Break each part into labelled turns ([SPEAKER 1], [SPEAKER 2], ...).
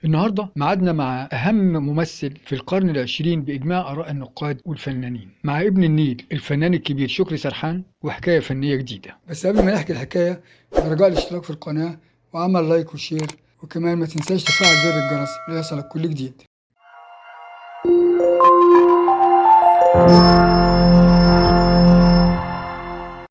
[SPEAKER 1] النهاردة معادنا مع أهم ممثل في القرن العشرين بإجماع آراء النقاد والفنانين، مع ابن النيل الفنان الكبير شكري سرحان، وحكاية فنية جديدة.
[SPEAKER 2] بس قبل ما نحكي الحكاية برجاء الاشتراك في القناة وعمل like و share، وكمان ما تنساش تفعل زر الجرس ليصلك كل جديد.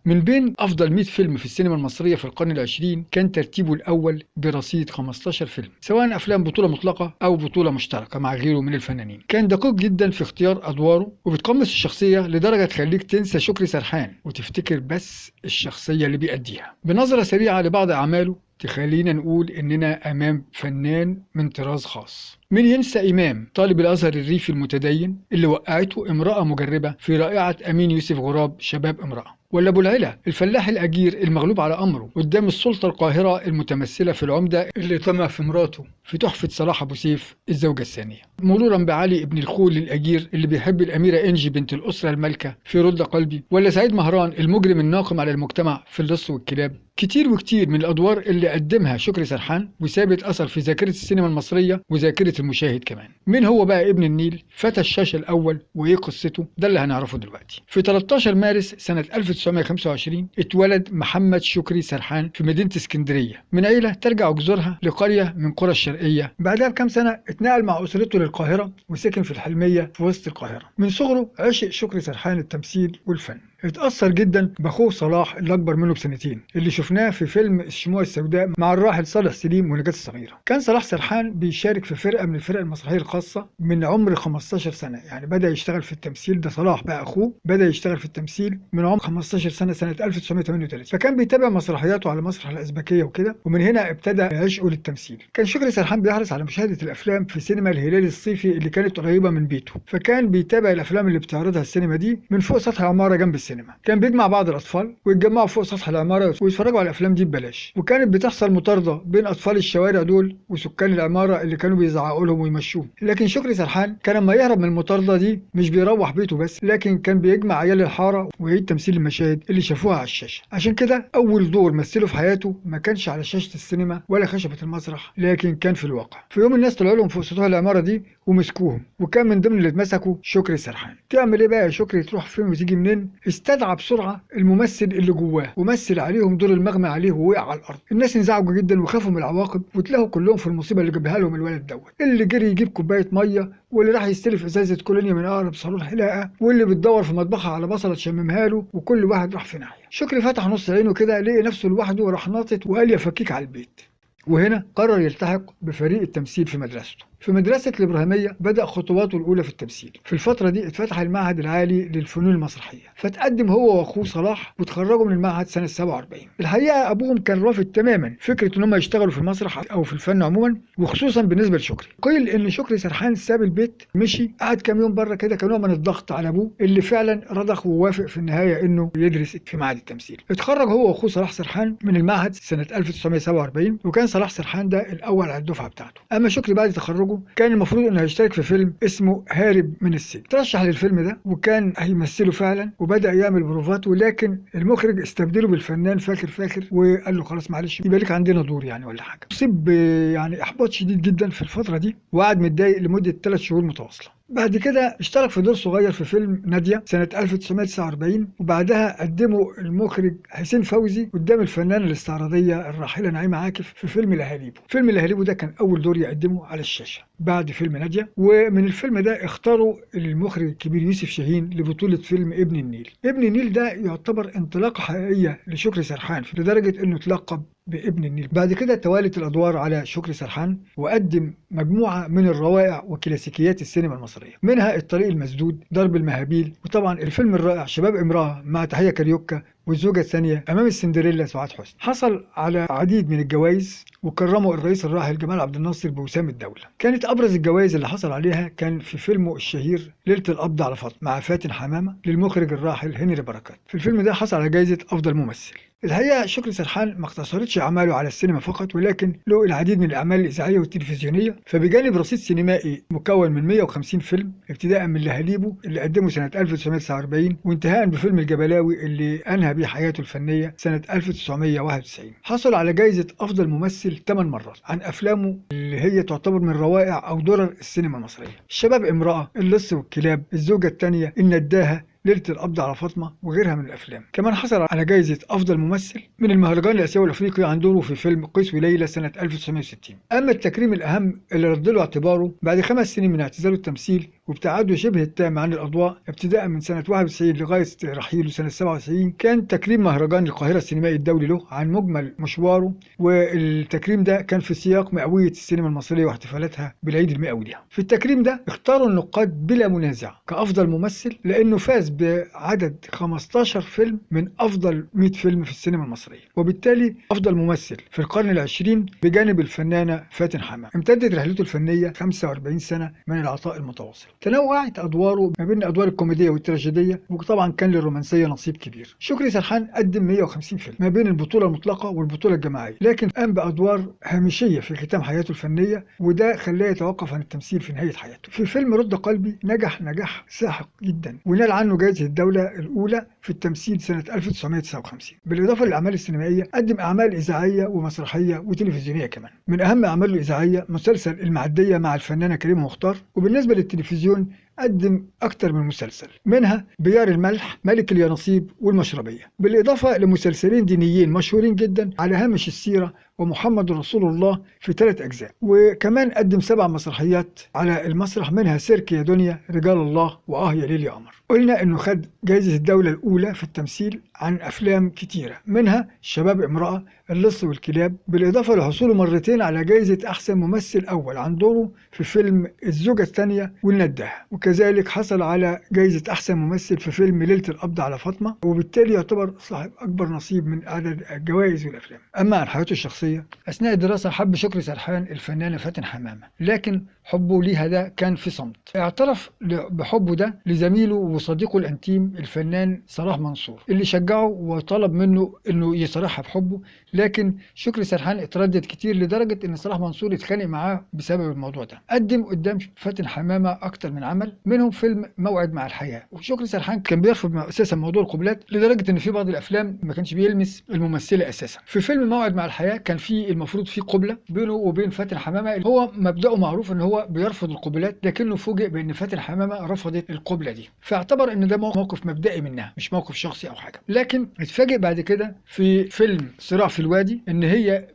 [SPEAKER 1] من بين أفضل 100 فيلم في السينما المصرية في القرن العشرين كان ترتيبه الأول برصيد 15 فيلم، سواء أفلام بطولة مطلقة أو بطولة مشتركة مع غيره من الفنانين. كان دقيق جدا في اختيار أدواره وبتقمص الشخصية لدرجة تخليك تنسى شكري سرحان وتفتكر بس الشخصية اللي بيأديها. بنظرة سريعة لبعض أعماله تخلينا نقول إننا أمام فنان من طراز خاص. مين ينسى إمام طالب الأزهر الريفي المتدين اللي وقعته امرأة مجربة في رائعة أمين يوسف غراب شباب امرأة، ولا أبو العلا الفلاح الأجير المغلوب على أمره قدام السلطة القاهرة المتمثلة في العمدة اللي طمع في مراته في تحفة صلاح أبو سيف الزوجة الثانية، مرورا بعلي ابن الخول الأجير اللي بيحب الأميرة إنجي بنت الأسرة المالكة في رد قلبي، ولا سعيد مهران المجرم الناقم على المجتمع في اللص والكلاب. كتير وكتير من الأدوار اللي قدمها شكري سرحان وسابت أثر في ذاكرة السينما المصرية وذاكرة المشاهد كمان. مين هو بقى ابن النيل فتى الشاشة الأول وإيه قصته؟ ده اللي هنعرفه دلوقتي. في 13 مارس سنة 1925 اتولد محمد شكري سرحان في مدينة اسكندرية من عيلة ترجع جذورها لقرية من قرى الشرقية. بعدها بكام سنة اتنقل مع أسرته للقاهرة وسكن في الحلمية في وسط القاهرة. من صغره عشق شكري سرحان التمثيل والفن. اتأثر جدا بأخوه صلاح اللي أكبر منه بسنتين اللي شفناه في فيلم الشموع السوداء مع الراحل صالح سليم ونجاة الصغيرة. كان صلاح سرحان بيشارك في فرقة من الفرق المسرحية الخاصة من عمر 15 سنة، يعني بدأ يشتغل في التمثيل. ده صلاح بقى أخوه بدأ يشتغل في التمثيل من عمر 15 سنة سنة 1938، فكان بيتابع مسرحياته على مسرح الأزبكية وكده، ومن هنا ابتدى عشقه للتمثيل. كان شكري سرحان بيحرص على مشاهدة الأفلام في سينما الهلال الصيفي اللي كانت قريبة من بيته، فكان بيتابع الأفلام اللي بتعرضها السينما دي من فوق سطح العمارة جنب السينما. كان بيجمع بعض الأطفال ويتجمعوا فوق سطح العمارة ويتفرجوا على الأفلام دي ببلاش، وكانت بتحصل مطاردة بين أطفال الشوارع دول وسكان العمارة اللي كانوا بيزعقوا لهم ويمشوهم. لكن شكري سرحان كان لما يهرب من المطاردة دي مش بيروح بيته بس، لكن كان بيجمع عيال الحارة ويعيد تمثيل المشاهد اللي شافوها على الشاشة. عشان كده أول دور مثله في حياته ما كانش على شاشة السينما ولا خشبة المسرح، لكن كان في الواقع. في يوم الناس طلعوا لهم فوق سطوح العمارة دي ومسكوهم، وكان من ضمن اللي اتمسكوا شكري سرحان. تعمل ايه بقى يا شكري؟ تروح فين وتيجي منين؟ استدعى بسرعة الممثل اللي جواه ومثل عليهم دور المغمى عليه ووقع على الارض. الناس انزعجوا جدا وخافوا من العواقب وتلاقوا كلهم في المصيبة اللي جابها لهم الولد دوت، اللي جري يجيب كوباية مية، واللي راح يستلف ازازة كولونيا من اقرب صالون حلاقه، واللي بتدور في مطبخها على بصله تشممها له، وكل واحد راح في ناحية. شكري فتح نص عينه كده لقي نفسه لوحده وراح ناطط وقال يا فكيك على البيت. وهنا قرر يلتحق بفريق التمثيل في مدرسته. في مدرسة الإبراهيمية بدأ خطواته الأولى في التمثيل. في الفترة دي اتفتح المعهد العالي للفنون المسرحية، فتقدم هو وأخوه صلاح وتخرجوا من المعهد سنة 47. الحقيقة أبوهم كان رافض تماما فكرة إن هم يشتغلوا في المسرح أو في الفن عموما، وخصوصا بالنسبة لشكري. قيل إن شكري سرحان ساب البيت مشي قعد كام يوم بره كده كنوع من الضغط على أبوه اللي فعلا رضخ ووافق في النهاية إنه يدرس في معهد التمثيل. اتخرج هو وأخوه صلاح سرحان من المعهد سنة 1947، وكان صلاح سرحان ده الأول على الدفعة بتاعته. أما شكري بعد تخرجه كان المفروض انه هيشترك في فيلم اسمه هارب من السجن. ترشح للفيلم ده وكان هيمثله فعلا وبدأ يعمل بروفات، ولكن المخرج استبدله بالفنان فاخر فاخر وقال له خلاص معلش يبقى لك عندنا دور يعني ولا حاجة. اصيب يعني احباط شديد جدا في الفترة دي وقعد متضايق لمدة 3 شهور متواصلة. بعد كده اشترك في دور صغير في فيلم نادية سنة 1949، وبعدها قدمه المخرج حسين فوزي قدام الفنانة الاستعراضية الراحلة نعيمة عاكف في فيلم الأهاليبو. فيلم الأهاليبو ده كان أول دور يقدمه على الشاشة بعد فيلم نادية، ومن الفيلم ده اختاروا المخرج الكبير يوسف شاهين لبطولة فيلم ابن النيل. ابن النيل ده يعتبر انطلاقة حقيقية لشكري سرحان لدرجة انه تلقب بابن النيل. بعد كده توالت الأدوار على شكري سرحان وقدم مجموعة من الروائع وكلاسيكيات السينما المصرية، منها الطريق المسدود، درب المهابيل، وطبعا الفيلم الرائع شباب امرأة مع تحية كاريوكا، والزوجة الثانية أمام السندريلا سعاد حسني. حصل على عديد من الجوائز وكرمه الرئيس الراحل جمال عبد الناصر بوسام الدولة. كانت أبرز الجوائز اللي حصل عليها كان في فيلمه الشهير ليلة القبض على فاطمة مع فاتن حمامة للمخرج الراحل هنري بركات. في الفيلم ده حصل على جائزة أفضل ممثل. الحقيقة شكري سرحان ما اقتصرتش أعماله على السينما فقط، ولكن له العديد من الأعمال الإذاعية والتلفزيونية. فبجانب رصيد سينمائي مكون من 150 فيلم، ابتداء من لهاليبو اللي قدمه سنة 1949 وانتهاء بفيلم الجبلاوي اللي أنهى به حياته الفنية سنة 1991. حصل على جائزة أفضل ممثل 8 مرات عن أفلامه اللي هي تعتبر من روائع أو درر السينما المصرية: الشباب امرأة، اللص والكلاب، الزوجة الثانية، النداهة، ليلة القبض على فاطمة، وغيرها من الأفلام. كمان حصل على جائزة أفضل ممثل من المهرجان الآسيوي الأفريقي عن دوره في فيلم قيس وليلى سنة 1960. أما التكريم الأهم اللي رد له اعتباره بعد 5 سنين من اعتزاله التمثيل وابتعاده شبه التام عن الأضواء ابتداء من سنة 91 لغاية رحيله سنة 97، كان تكريم مهرجان القاهرة السينمائي الدولي له عن مجمل مشواره. والتكريم ده كان في سياق مئوية السينما المصرية واحتفالاتها بالعيد المئوي لها. في التكريم ده اختاروا النقاد بلا منازع كأفضل ممثل، لأنه فاز بعدد 15 فيلم من أفضل 100 فيلم في السينما المصرية، وبالتالي أفضل ممثل في القرن العشرين بجانب الفنانة فاتن حمامة. امتدت رحلته الفنية 45 سنة من العطاء المتواصل. تنوعت أدواره ما بين الأدوار الكوميدية والتراجيدية، وطبعا كان للرومانسية نصيب كبير. شكري سرحان قدم 150 فيلم ما بين البطولة المطلقة والبطولة الجماعية، لكن قام بأدوار هامشية في ختام حياته الفنية، وده خلاه يتوقف عن التمثيل في نهاية حياته. في فيلم رد قلبي نجح نجاح ساحق جدا، ونال عنه جائزة الدولة الأولى في التمثيل سنة 1959. بالإضافة للأعمال السينمائية قدم أعمال إذاعية ومسرحية وتلفزيونية كمان. من أهم أعماله الإذاعية مسلسل المعدية مع الفنانة كريمة مختار، وبالنسبة للتلفزيون قدم أكتر من مسلسل، منها بيار الملح، ملك اليانصيب، والمشربية، بالإضافة لمسلسلين دينيين مشهورين جدا على هامش السيرة ومحمد رسول الله في 3 أجزاء. وكمان قدم 7 مسرحيات على المسرح، منها سيرك يا دنيا، رجال الله، وآه يا ليل يا قمر. قلنا إنه خد جائزة الدولة الأولى في التمثيل عن أفلام كتيرة، منها شباب امرأة، اللص والكلاب، بالإضافة لحصوله مرتين على جائزة أحسن ممثل أول عن دوره في فيلم الزوجة الثانية والنداهة، وكذلك حصل على جائزة أحسن ممثل في فيلم ليلة القبض على فاطمة، وبالتالي يعتبر صاحب أكبر نصيب من عدد الجوائز والأفلام. أما عن حياته الشخصية، أثناء الدراسة حب شكري سرحان الفنانة فاتن حمامة، لكن حبه ليها ده كان في صمت. اعترف بحبه ده لزميله وصديقه الأنتيم الفنان صلاح منصور، اللي شجعه وطلب منه إنه يصارحها بحبه، لكن شكري سرحان اتردد كتير لدرجة إن صلاح منصور اتخانق معاه بسبب الموضوع ده. قدم قدام فاتن حمامة أكتر من عمل، منهم فيلم موعد مع الحياة، وشكري سرحان كان بيرفض أساسا موضوع القبلات لدرجة إن في بعض الأفلام ما كانش بيلمس الممثلة أساسا. في فيلم موعد مع الحياة كان في المفروض في قبلة بينه وبين فاتن حمامة، هو مبدأه معروف إن هو بيرفض القبلات، لكنه فوجئ بأن فاتن حمامة رفضت القبلة دي، فاعتبر إن ده موقف مبدئي منها مش موقف شخصي أو حاجة. لكن اتفاجئ بعد كده في فيلم صراع في الوادي إن هي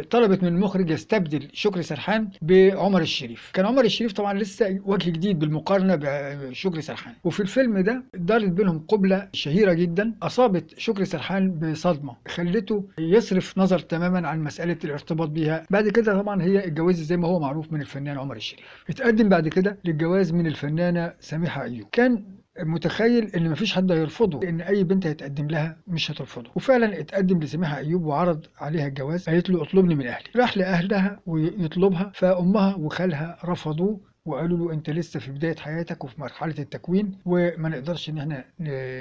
[SPEAKER 1] طلبت من المخرج يستبدل شكري سرحان بعمر الشريف. كان عمر الشريف طبعا لسه وجه جديد بالمقارنة بشكري سرحان، وفي الفيلم ده دارت بينهم قبلة شهيرة جدا أصابت شكري سرحان بصدمة خلته يصرف نظر تماما عن مسألة الارتباط بيها. بعد كده طبعا هي اتجوزت زي ما هو معروف من الفنان عمر الشريف. اتقدم بعد كده للجواز من الفنانة سميحة أيوب. كان متخيل ان مفيش حد هيرفضه، ان اي بنت هيتقدم لها مش هترفضه، وفعلا اتقدم لسميحة ايوب وعرض عليها الجواز. قالت له اطلبني من اهلي. راح لاهلها ويطلبها، فامها وخالها رفضوه وقالوا له انت لسه في بداية حياتك وفي مرحلة التكوين وما نقدرش ان احنا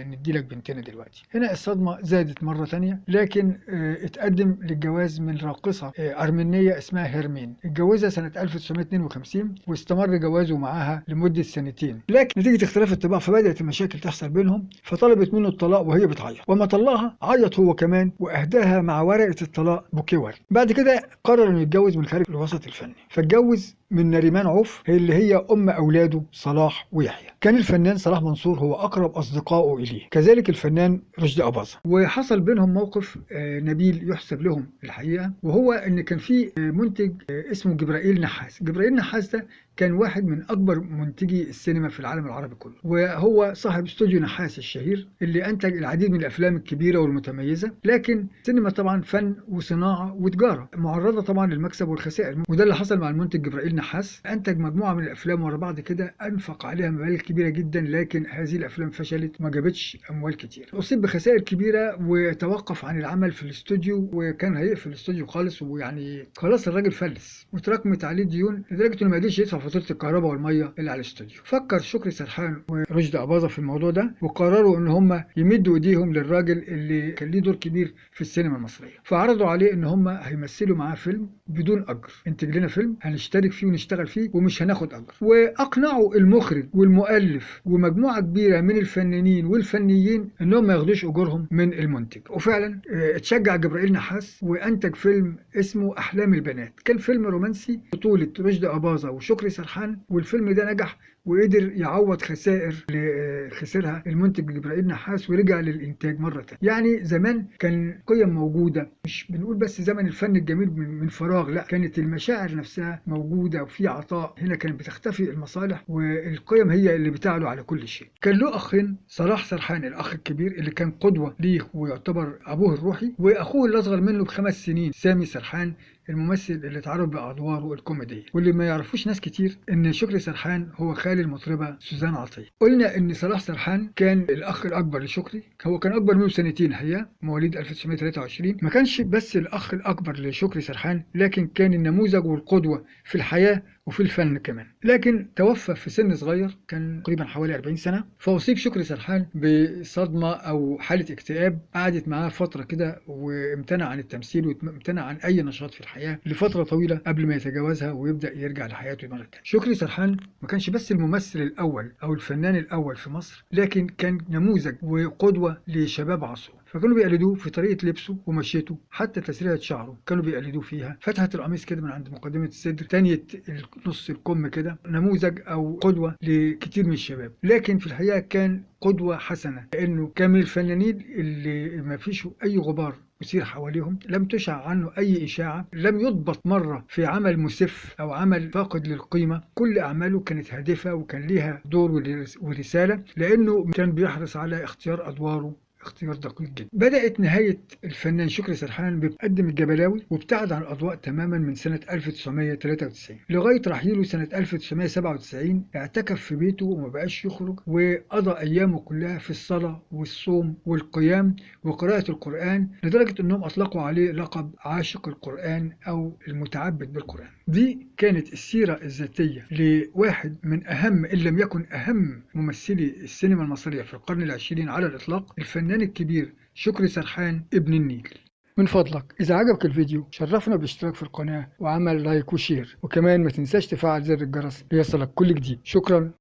[SPEAKER 1] ندي لك بنتنا دلوقتي. هنا الصدمة زادت مرة ثانية، لكن اتقدم للجواز من راقصه ارمينيه اسمها هيرمين. اتجوزها سنة 1952 واستمر جوازه معاها لمدة سنتين، لكن نتيجة اختلاف الطباع فبدات المشاكل تحصل بينهم، فطلبت منه الطلاق وهي بتعيط، وما طلقها عيط هو كمان واهداها مع ورقة الطلاق بوكيه ورد. بعد كده قرر انه يتجوز من خارج الوسط الفني، فاتجوز من نريمان عوف اللي هي أم أولاده صلاح ويحيى. كان الفنان صلاح منصور هو أقرب أصدقائه إليه، كذلك الفنان رشدي أباظة. وحصل بينهم موقف نبيل يحسب لهم الحقيقة، وهو إن كان في منتج اسمه جبرائيل نحاس. جبرائيل نحاس ده كان واحد من أكبر منتجي السينما في العالم العربي كله، وهو صاحب استوديو نحاس الشهير اللي أنتج العديد من الأفلام الكبيرة والمتميزة. لكن السينما طبعا فن وصناعة وتجارة معرضة طبعا للمكسب والخسائر، وده اللي حصل مع المنتج جبرائيل نحاس. أنتج مجموعة من من الأفلام ورا بعض كده، أنفق عليها مبالغ كبيرة جدا، لكن هذه الأفلام فشلت وما جابتش أموال كتير. أصيب بخسائر كبيرة وتوقف عن العمل في الاستوديو، وكان هيقفل الاستوديو خالص، ويعني خلاص الراجل فلس وتراكمت عليه ديون لدرجة إنه ما قدرش يدفع فاتورة الكهرباء والمية اللي على الاستوديو. فكر شكري سرحان ورشدي أباظة في الموضوع ده، وقرروا إن هم يمدوا إيديهم للراجل اللي كان ليه دور كبير في السينما المصرية، فعرضوا عليه إن هم هيمثلوا معاه فيلم بدون أجر، انتج لنا فيلم هنشترك فيه ونشتغل فيه ومش هناخد أجر. وأقنعوا المخرج والمؤلف ومجموعة كبيرة من الفنانين والفنيين إنهم ما ياخدوش أجورهم من المنتج، وفعلا اتشجع جبرائيل نحاس وأنتج فيلم اسمه أحلام البنات. كان فيلم رومانسي بطولة رشدي أباظة وشكري سرحان، والفيلم ده نجح وقدر يعوض خسائر اللي خسرها المنتج جبرائيل نحاس، ورجع للإنتاج مرة تانية. يعني زمان كان قيم موجودة، مش بنقول بس زمن الفن الجميل من فراغ، لا، كانت المشاعر نفسها موجودة وفي عطاء. هنا كانت بتختفي المصالح والقيم هي اللي بتعلو على كل شيء. كان له أخين، صلاح سرحان الأخ الكبير اللي كان قدوة ليه ويعتبر أبوه الروحي، وأخوه اللي أصغر منه ب5 سنين سامي سرحان الممثل اللي اتعرف بأدواره الكوميدية، واللي ما يعرفوش ناس كتير إن شكري سرحان هو خال المطربة سوزان عطية. قلنا إن صلاح سرحان كان الأخ الأكبر لشكري، هو كان أكبر منه بسنتين الحقيقة، مواليد 1923. ما كانش بس الأخ الأكبر لشكري سرحان، لكن كان النموذج والقدوة في الحياة وفي الفن كمان. لكن توفى في سن صغير، كان تقريبا حوالي 40 سنة، فأصيب شكري سرحان بصدمة أو حالة اكتئاب قعدت معاه فترة كده، وامتنع عن التمثيل وامتنع عن أي نشاط في الحياة لفترة طويلة قبل ما يتجاوزها ويبدأ يرجع لحياته مرة تانية. شكري سرحان ما كانش بس الممثل الأول أو الفنان الأول في مصر، لكن كان نموذج وقدوة لشباب عصره، فكانوا بيقلدوه في طريقة لبسه ومشيته، حتى تسريحة شعره كانوا بيقلدوه فيها، فتحة القميص كده من عند مقدمة الصدر، تانية نص الكم كده، نموذج أو قدوة لكتير من الشباب. لكن في الحقيقة كان قدوة حسنة، لأنه كان من الفنانين اللي ما فيش أي غبار يثير حواليهم، لم تشع عنه أي إشاعة، لم يضبط مرة في عمل مسف أو عمل فاقد للقيمة. كل أعماله كانت هادفة وكان ليها دور ورسالة، لأنه كان بيحرص على اختيار أدواره اختيار دقيق جدا. بدأت نهاية الفنان شكري سرحان بيقدم الجبلاوي، وابتعد عن الأضواء تماما من سنة 1993 لغاية رحيله سنة 1997. اعتكف في بيته وما بقاش يخرج، وقضى أيامه كلها في الصلاة والصوم والقيام وقراءة القرآن، لدرجة أنهم أطلقوا عليه لقب عاشق القرآن أو المتعبد بالقرآن. دي كانت السيرة الذاتية لواحد من أهم إن لم يكن أهم ممثلي السينما المصرية في القرن العشرين على الإطلاق، الفنان الكبير شكري سرحان ابن النيل. من فضلك إذا عجبك الفيديو شرفنا بالاشتراك في القناة وعمل like و share، وكمان ما تنساش تفعل زر الجرس ليصلك كل جديد. شكرا.